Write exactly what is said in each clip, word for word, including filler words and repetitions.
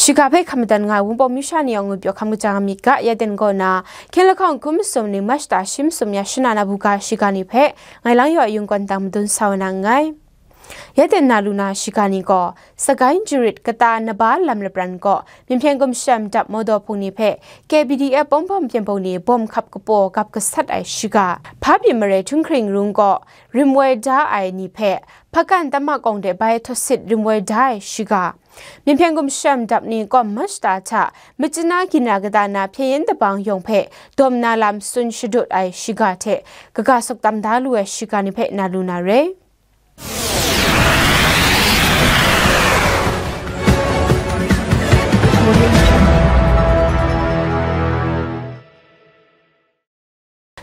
Shiga hpe hkam madan nga ai Wunpawng masha ni yawng ngut pyaw hkam kaja nga myit ga, ya ten kaw na, hkyen lahkawng hkun masum ni March ta shi masum ya shana na buga shiga ni hpe, ngai lang yaw yung kawn tang madun sa wa na nngai. Ya ten na lu na shiga ni gaw, Sagaing Jarit kata Naba lam lapran kaw, Myinhpyen Gumshem dap Mawdaw Hpung ni hpe, K B D F Bawng Hpawm Hpyen Hpung ni bawm hkap kapaw gap gasat ai shiga, Hpa Byin Mare Htunghking Rung kaw, rim woi da ai ni hpe, Hpakan Tamma Kawng de bai htawt sit rim woi da ai shiga, Myinhpyen Gumshem dap ni kawm March ta hta, Myitkyina Ginra kata na Hpyen Yen Dabang yawng hpe dawm na lam tsun shadut ai shiga hte, kaga suk tam da lu ai shiga ni hpe na lu na re.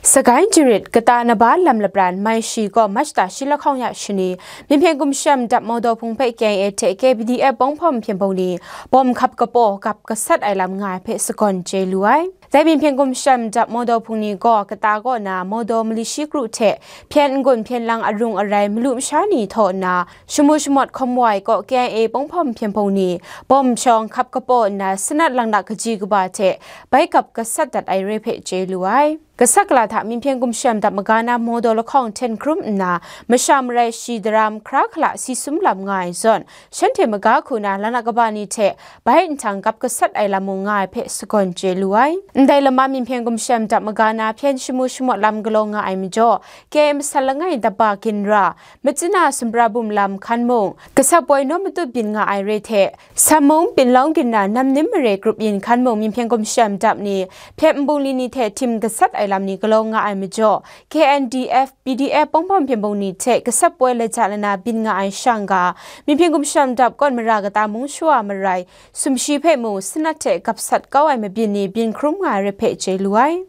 Sagaing Jarit kata Naba lam lapran Maishi kaw March ta shi lahkawng ya shani, Myinhpyen Gumshem dap Mawdaw Hpung hpe K I A hte K B D F Bawng Hpawm Hpyen Hpung ni bawm hkap kapaw gap gasat ai lam nga ai hpe sagawn chye lu ai. Dai Myinhpyen Gumshem dap Mawdaw Hpung ni gaw kata kaw na Mawdaw mali shi kru hte hpyen n-gun hpyen lang arung arai malu masha ni htaw nna, shamu shamawt hkawm wa ai kaw K I A Bawng Hpawm Hpyen Hpung ni bawm shawng hkap kapaw nna sanat lang na kaji kaba hte bai gap gasat dat ai re hpe chye lu ai. Gasat gala hta Myinhpyen Gumshem dap maga na Mawdaw lahkawng hten hkrum nna, masha marai shi daram hkra hkala si sum lam nga ai zawn, shanhte maga hku na lanat kaba ni hte bai nhtang gap gasat ai lam mung nga ai hpe sagawn chye lu ai. Ndai lama Myinhpyen Gumshem dap maga na hpyen shamu shamawt lam galaw nga ai majaw, K I A masat langai daba Ginra, Myitkyina sumprabum lam hkan mung, gasat poi naw matut byin nga ai re hte, Sammung Pinlawng Ginra Namnim Mare grup yin hkan mung Myinhpyen Gumshem dap ni hpyen nbungli ni hte htim gasat ai lam ni galaw nga ai majaw, K N D F, P D F Bawng Hpawm Hpyen Hpung ni hte gasat poi laja lana byin nga ai shang ga, Myinhpyen Gumshem dap kawn mara kata mung shawa marai sumshi hpe mung sanat hte gap sat kau ai mabyin ni byin hkrum nga ai re hpe chye lu ai.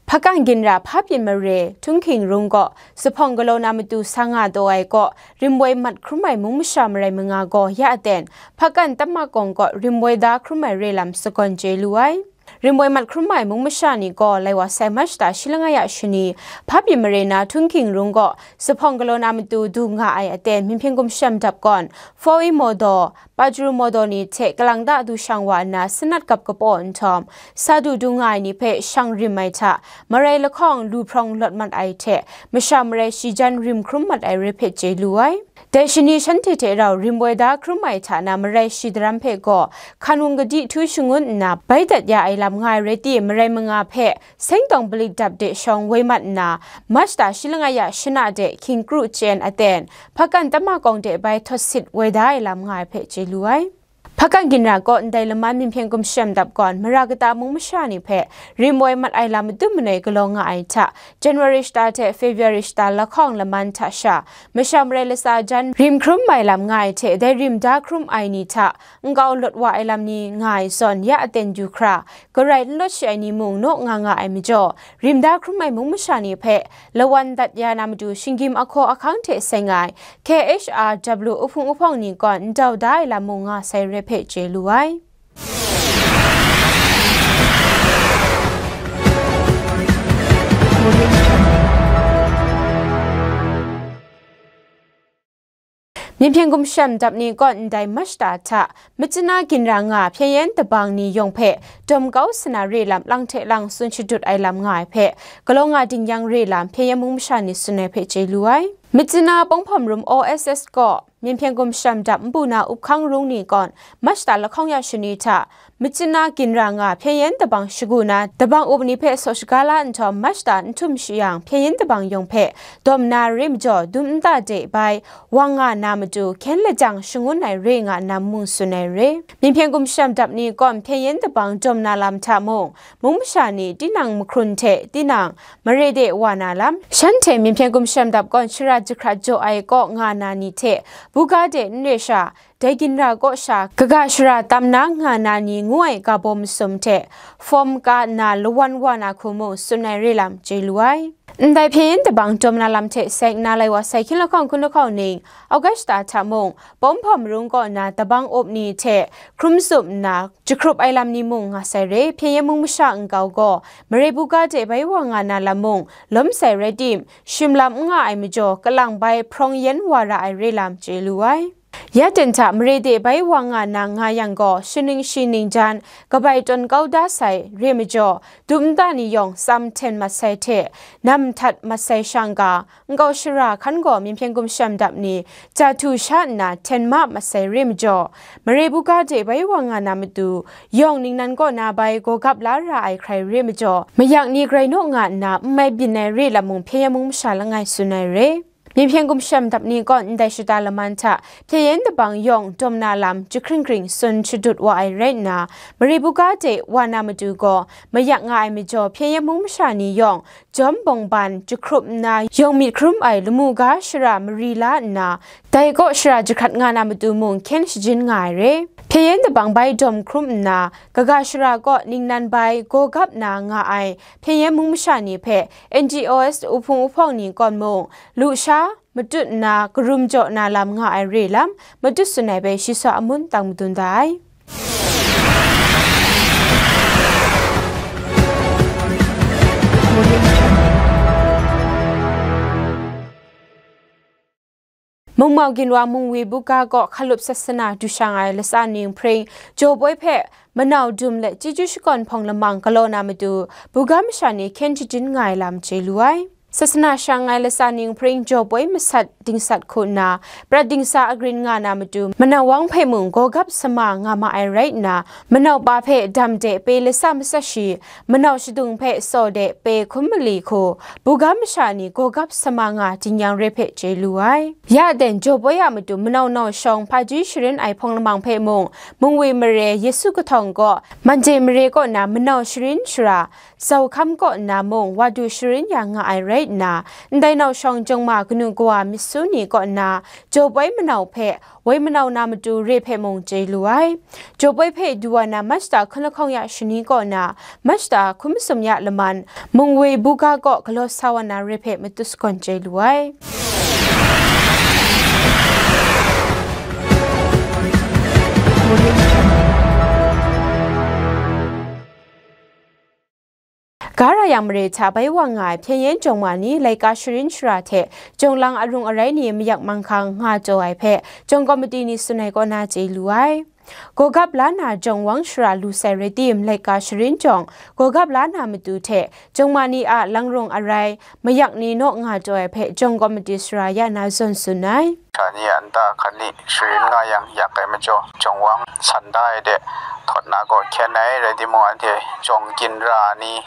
Hpakan Ginra Hpa Byin Mare Htunghking Rung kaw zuphpawng galaw na matu sa nga taw ai kaw, rim woi mat hkrum ai mung masha marai manga gaw ya aten, Hpakan Tamma Kawng kaw rim woi da hkrum ai re lam sagawn chye lu ai. Rim woi mat hkrum ai mung masha ni gaw lai wa sai March ta shi langai ya shani, Hpa Byin Mare na Htunghking Rung kaw zuphpawng galaw na matu du nga ai aten Myinhpyen Gumshem dap kawn, Fawwi Mawdaw, Pajru Mawdaw ni hte kalang da du shang wa nna sanat gap kapaw nhtawm, sa du du nga ai ni hpe shang rim ai hta, marai lahkawng lu hprawng lawt mat ai hte, masha marai shi jan rim hkrum mat ai re hpe chye lu ai. Dai shani shanhte hte rau rim woi da hkrum ai hta na marai shi daram hpe gaw, hkan wung kadi htu shangun nna bai dat ya ai lam nga ai rai ti, marai manga hpe seng tawng balik dap de shawng woi mat nna, March ta shi langai ya shana de hkying kru chyen aten, Hpakan Tamma Kawng de bai htawt sit woi da ai lam nga ai hpe chye lu ai. Hpakan Ginra kaw ndai laman Myinhpyen Gumshem dap kawn mara kata mung masha ni hpe rim woi mat ai lam madun manoi galaw nga ai hta, January shata hte February shata lahkawng laman hta sha, masha marai latsa jan rim hkrum ai lam nga ai hte, dai rim da hkrum ai ni hta nkau lawt wa ai lam ni nga ai zawn ya aten du hkra, garai n lawt shi ai ni mung naw nga nga ai majaw, rim da hkrum ai mung masha ni hpe lawan dat ya na matu shinggyim ahkaw ahkang hte seng ai K H R W uhpung uhpawng ni gaw ndau da ai lam mung nga sai re hpe chye lu ai. Myinhpyen Gumshem dap ni kawn ndai March ta hta, Myitkyina Ginra nga Hpyen Yen Dabang ni yawng hpe dawm kau sa na re lam lang hte lang tsun shadut ai lam nga ai hpe, galaw nga ding yang re lam Hpyen Yen mung masha ni tsun ai hpe chye lu ai. Myitkyina Bawng Hpawm Rum O S S kaw, Myinhpyen Gumshem dap npu na Up Hkang Rung ni kawn, March ta lahkawng ya shani hta, Myitkyina Ginra nga Hpyen Yen Dabang shagu na, Dabang Up ni hpe saw shaga la nhtawm, March ta n htum shi yang, Hpyen Yen Dabang yawng hpe dawm na re majaw, dum nta de bai wang nga na matu, hkyen lajang shangun ai re nga na mung tsun ai re. Myinhpyen Gumshem dap ni kawn Hpyen Yen Dabang dawm na lam hta mung, mung masha ni tinang mahkrun hte tinang mare de wa na lam, shanhte Myinhpyen Gumshem dap kawn shara jahkrat jaw ai kaw nga na ni hte, buga de n re sha, dai Ginra kaw sha kaga shara tam na nga na ni ngu ai ga baw masum hte, fawm ka nna lawan wa na hku mung tsun ai re lam chye lu ai. Ndai hpyen yin dabang dawm na lam hte seng na lai wa sai hkying lahkawng hkun lahkawng ning, August shata hta mung, Pawm Hpaw Marung kaw na dabang up ni hte hkrum tsup nna, jahkrup ai lam ni mung nga sai re. Hpyen yin mung masha nkau gaw, mare buga de bai wa nga na lam mung lawm sai rai tim, shim lam n nga ai majaw, kalang bai hprawng yen wa ra ai re lam chye lu ai. Ya ten hta mare de bai wa nga na nga yang gaw, shaning shi ning jan kabai tawn kau da sai re majaw, dum nta ni yawng tsam hten mat sai hte, nam htat mat sai shang ga, nkau shara hkan gaw myen hpyen gumshem dap ni ja htu sha nna hten ma mat sai re majaw, mare buga de bai wa nga na matu yawng ningnan kaw na bai gaw gap la ra ai hkrai re majaw, mayak ni grai naw nga nna n mai byin ai re lam mung hpyen yin mung masha langai tsun ai re. Myen hpyen gumshem dap ni gaw ndai shata laman hta hpyen yin dabang yawng dawm na lam jahkring kring tsun shadut wa ai rai nna, mare buga de wa na matu gaw mayak nga ai majaw, hpyen yin mung masha ni yawng jawm bawng ban jahkrup nna, yawng myit hkrum ai lamu ga shara mari la nna, dai kaw shara jahkrat nga na matu mung hkyen shajin nga ai re. Hpyen yin dabang bai dawm hkrum nna, kaga shara kaw ningnan bai gaw gap na nga ai hpyen yin mung masha ni hpe N G O S uhpung uhpawng ni kawn mung, lusha matut nna karum jaw na lam nga ai re lam, matut tsun ai bai shi sa amun tang madun da ai. Mungmau Ginwa Mungwi buga kaw hkalup sasana du sha nga ai latsa ning hpring jaw poi hpe manau dum let chyeju shakawn hpawng lamang galaw na matu, buga masha ni hkyen shajin nga ai lam chye lu ai. Sasana sha nga ai latsa ning hpring jaw poi masat dingsat hku nna, prat dingsa agrin nga na matu, manau wang hpe mung gaw gap sama nga ma ai rai nna, manau pa hpe dam de pe latsa matsat shi, manau shadung hpe saw de pe hkum mali hku, buga masha ni gaw gap sama nga jin-yang re hpe chye lu ai. Ya ten jaw poi a matu manau nau shawng hpaji sharin ai hpawng lamang hpe mung, Mungwi mare Yesu kahtawng kaw Mande mare kaw na manau sharin shara, Zau hkam kaw nna mung wa du sharin ya nga ai rai nna, ndai nau shawng jawng ma kanu kawa myit su ni kaw nna, jaw poi manau hpe, woi manau na matu re hpe mung chye lu ai. Jaw poi hpe du wa na Machta hkun lahkawng ya shani kaw na, Machta hkun masum ya laman, Mungwi buga kaw galaw sa wa na re hpe matut sagawn chye lu ai. Ga ra yang mare hta bai wa nga ai hpyen yen jawng ma ni laika sharin shara hte jawng lang arung arai ni mayak manghkang nga taw ai hpe jawng kawmati ni tsun ai kaw na chye lu ai. Gaw gap la na jawng wang shara lu sai rai tim, laika sharin jawng gaw gap la na matu hte jawng ma ni a langrung arai mayak ni naw nga taw ai hpe jawng kawmati sara ya na zawn tsun ai. Sha ni a nta hkan ni sharin nga yang yak ai majaw, jawng wang san da ai de, htawt na gaw hkyen ai, rai timung, anhte jawng ginra ni,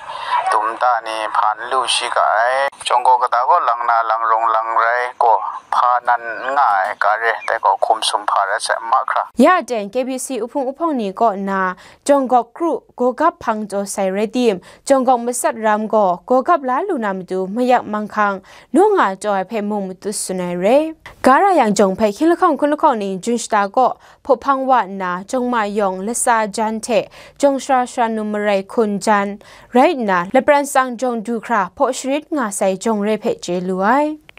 dum nta ni hpa n lu shi ga ai. Jawng gaw kata gaw lang na langrung lang rai gaw, hpa nan n nga ai ga re, dai gaw hkum sum hpa rai sai, mahkra. Ya ten K B C uhpung uhpawng ni kaw nna, jawng gawk kru gaw gap hpang taw sai rai tim, jawng gawk matsat ram gaw gaw gap la lu na matu mayak manghkang naw nga taw ai hpe mung matut tsun ai re. Ga ra yang jawng hpe hkying lahkawng hkun lahkawng ning jun shata kaw hpaw hpang wa nna, jawng ma yawng latsa jan hte jawng shara shara num marai hkun jan rai nna, lapran tsang jawng du hkra hpaw sharit nga sai jawng re hpe chye lu ai.